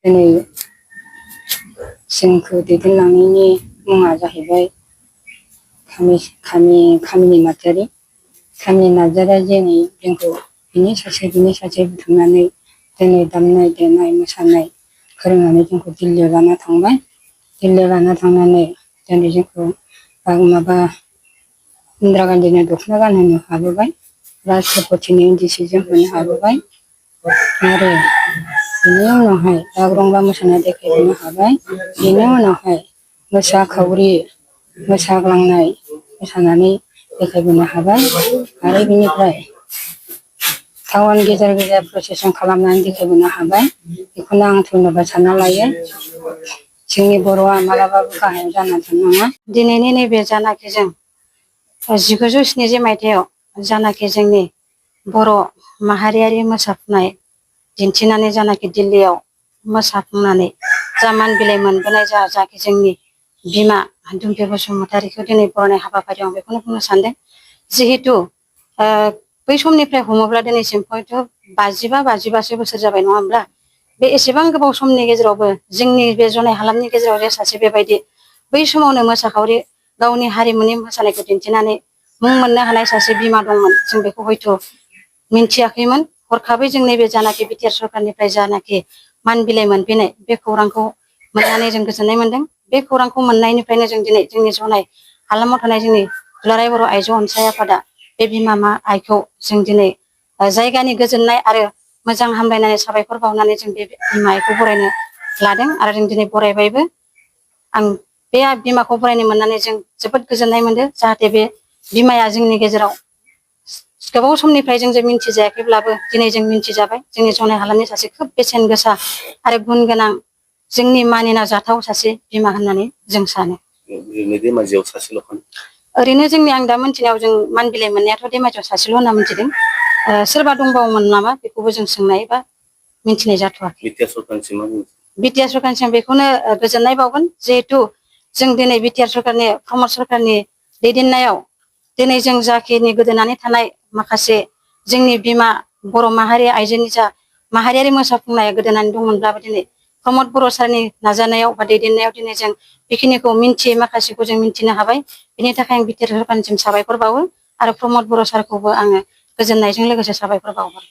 दिनै जोंखौ दैदेनलांनायनि मुङा जाहैबाय खामिनि नार्जारि। खामिनि नार्जारिया दिनै जोंखौ बिनि सासे बुथुमनानै दिनै दामनाय देनाय मोसानाय फोरोंनानै जोंखौ दिल्लीयाव लाना थांबाय। दिल्लीयाव लाना थांनानै दिनै जोंखौ इन्दिरा गान्धीनो दख'ना गानहोनो हाबोबाय, राष्ट्रपतिनो इन्दि सि जोमहोनो हाबोबाय आरो बेनि उनावहाय बागुरुम्बा मोसानाय देखायहोनो हाबाय। बेनि उनावहाय मोसाखावरि मोसाग्लांनाय मोसानानै देखायबोनो हाबाय आरो बिनिफ्राय टाउन गेजेर प्रसेसन खालामनानै देखायबोनो हाबाय। बेखौनो आं धन्यबाद सानना लायो। जोंनि बर'आ मालाबाबो गाहायाव जानानै थानाय नङा। दिनैनि नैबे जानाखि जों 1970 मायथाइयाव जानाखि जोंनि बर' माहारियारि मोसानाय दिन्थिनानै जानाखि दिल्लीयाव मोसाफुंनानै जा मान बिलाइ मोनबोनाय जाखि जोंनि बिमा दुमके बसुमतारीखौ दिनै बरायनाय हाबाफारियाव आं बेखौनो बुंनो सानदों। जिहेतु बै समनिफ्राय हमोब्ला दिनैसिम हयथ' 55-56 बोसोर जाबाय नङा होमब्ला? बे एसेबां गोबाव समनि गेजेरावबो जोंनि बे जनाय हालामनि गेजेराव जे सासे बेबायदि बै समावनो मोसाखावरि गावनि हारिमुनि मोसानायखौ दिन्थिनानै मुं मोननो हानाय सासे बिमा दंमोन, जों बेखौ हयथ' मिन्थियाखैमोन। हरखाबै जों नैबे जानाखि बिटिआर सरखारनिफ्राय जानाखि मान बिलाइ मोनफैनाय बे खौरांखौ मोननानै जों गोजोननाय मोनदों। बे खौरांखौ मोननायनिफ्रायनो जों दिनै जोंनि जनाय हालामाव थानाय जोंनि दुलाराय बर' आइजो अनसाय आफादा बे बिमा आइखौ जों दिनै जायगानि गोजोननाय आरो मोजां हामलायनानै साबायखर बावनानै जों बे बिमा आइखौ बरायनो लादों आरो जों दिनै बरायबायबो। आं बे बिमाखौ बरायनो मोननानै जों जोबोद गोजोननाय मोनदों। जाहाथे बे बिमाया जोंनि गेजेराव गोबाव समनिफ्राय जों मिन्थिजायाखैब्लाबो दिनै जों मिन्थिजाबाय। जोंनि जनाय हालामनि सासे खोब बेसेन गोसा आरो गुन गोनां जोंनि मानिना जाथाव सासे बिमा होननानै जों सानो। ओरैनो धेमाजियाव सासेल'खाना? ओरैनो जोंनि आं दा मिन्थिनायाव जों मान बिलाइ मोननायाथ' धेमाजियाव सासेल' होनना मिन्थिदों। सोरबा दंबावोमोन नामा बेखौबो जों सोंनाय बा मिन्थिनाय जाथ'वाखै। बिटिआर सरखारनिसिम मा बुंनो? बिटिआर सरखारनिसिम बेखौनो गोजोननाय बावगोन। जिहेथु जों दिनै बिटिआर सरखारनि प्रमद सरखारनि दैदेननायाव दिनै जों जाखिनि गोदोनानै थानाय माखासे जोंनि बिमा बर' माहारि आइजोनि जा माहारियारि मोसाफुंनाया गोदोनानै दंमोनब्लाबो दिनै प्रमद बर' सारनि नाजानायाव बा दैदेननायाव दिनै जों बेखिनिखौ मिन्थियै माखासेखौ जों मिन्थिनो हाबाय। बिनि थाखाय आं बिटिआर सरखारनिसिम साबायखर बावो आरो प्रमद बर' सारखौबो आङो गोजोननायजों लोगोसे साबायखर बावहरो।